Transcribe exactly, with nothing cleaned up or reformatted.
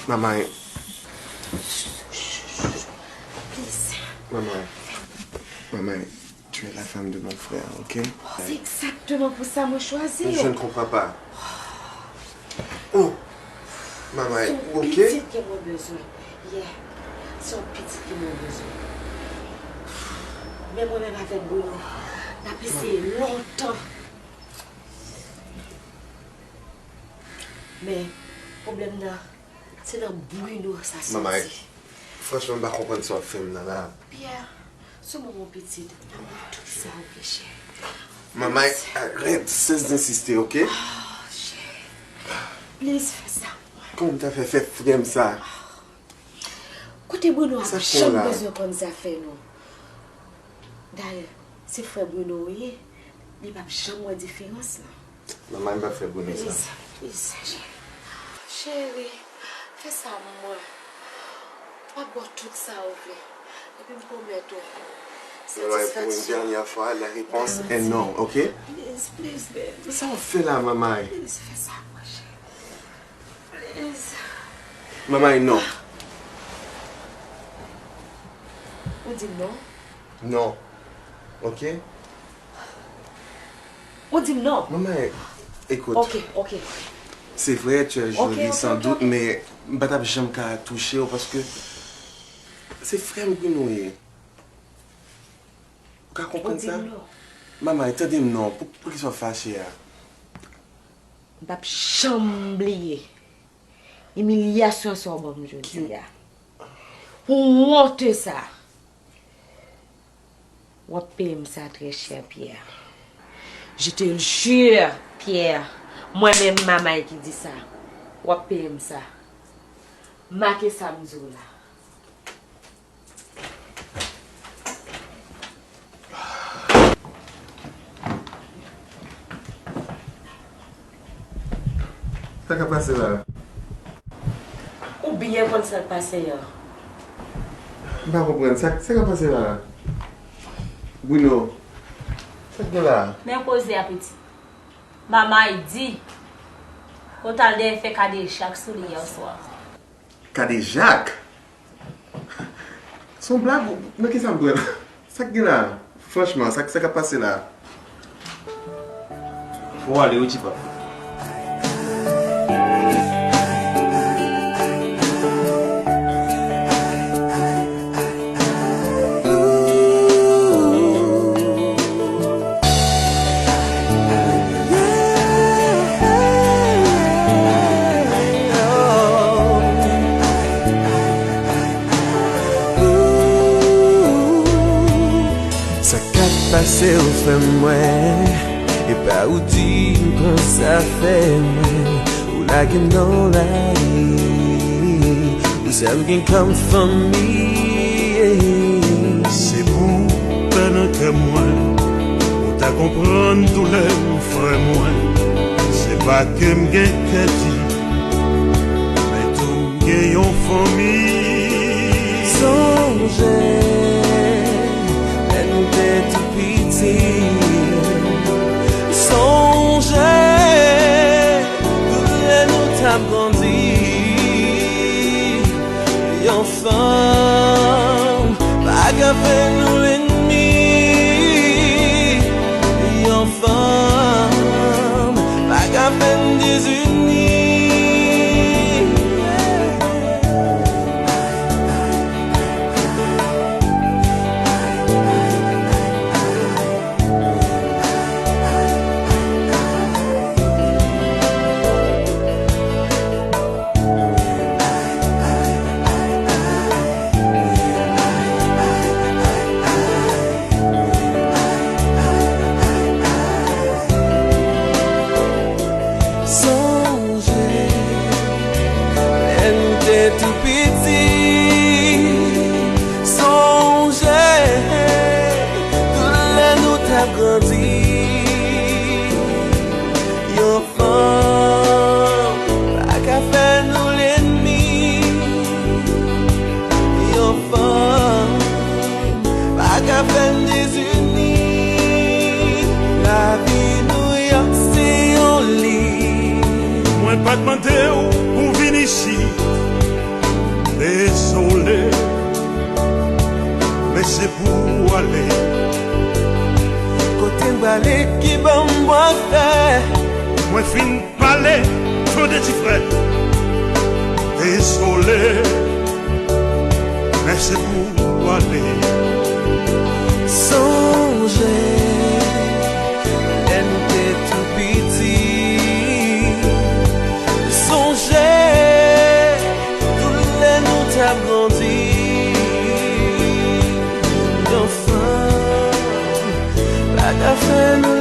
Manman, manman, manman, tu es la femme de mon frère, ok? Se egzakteman pou sa mwen chwazi w. Je ne comprends pas. Oh, manman, ou ok? Se yon pitit ke mwen bezwen. Yeah. Se yon pitit ke mwen bezwen. Men mwen menm avèk Bruno, n ap eseye lontan. Men, pwoblèm nan, se nan Bruno sa soti. Manman, franchman, m pa konprann sa w ap fè m nan la. Pierre, sou mwen, mon pitit, m ap ba w tout sa w vle, cheri. Manman, arrête, cesse d'insister, ok? Oh, cheri. Please, fè sa pou mwen. Kòman m ta fè fè frè m sa? Kote Bruno ap janm bezwen konn zafè nou. Dayè, se frè Bruno ou ye, li p ap janm wè diferans lan. Manman, m p ap fè Bruno sa. Please, please, cheri. Cheri, fè sa pou mwen. M ap ba w tout sa ou vle. Epi m pwomèt ou, manman, pour une dernière fois, la réponse est non, ok? Please, please, baby. Sa w ap fè la, manman? Please, fè sa pou mwen, cheri. Please. Manman, non. Ou di m non? Non. Ok? Ou di m non? Manman, écoute. Ok, ok. C'est vrai, tu es jolie, sans doute, mais m pa t ap janm ka touche w paske se frè m Bruno ye. Ou ka konprann sa? Ou di m non? Manman, tande m non. Pou, poukisa w fache a? M p ap janm bliye imilyasyon sa w ban m jodi a. Pou wonte sa, w ap peye m sa trè chè, Pierre. Je te le jure, Pierre. Mwen menm, Mamay ki di sa. W ap peye m sa. Make sa m di w la. Sa k ap pase la? Ou byen konn sa k pase a. M pa konprann. Sa, sa k ap pase la? Bruno, sa k gen la? Men koze a, pitit. Mamay di, ou t al dèyè fè kadejak sou li yèswa. Kadejak? Se yon blag? Nan kisa m pran? Sa k gen la? Franchman, sa, sa k ap pase la? Fò w ale wi, ti pa. Sa k ap pase w fè m wè, e pa ou di m konsa fè mwen, ou lage m nan lari, ou sèl gen kòm fanmi. Se pou w pè nan kè mwen, ou ta konprann doulè m frè mwen. Se pa ke m gen kè di, men tou m gen yon fanmi. Sonje lè nou te tou piti. Sonje tout lè nou t ap grandi. Yon fanm pa ka fè nou lènmi. Yon fanm pa ka fè n dezini. Sonje lè n te tou piti. Sonje tout lè nou t ap grandi. Yon fanm pa ka fè nou lènmi. Yon fanm pa ka fè n dezini. Lavi nou yon se yon liv. Mwen pa t mande w pou w vin isit. Mwen fin pale, tande ti frè. Dezole, men se pou w ale. Sonje, lè nou te tou piti. Sonje, tout lè nou t ap grandi. Yon fanm pa ka fè nou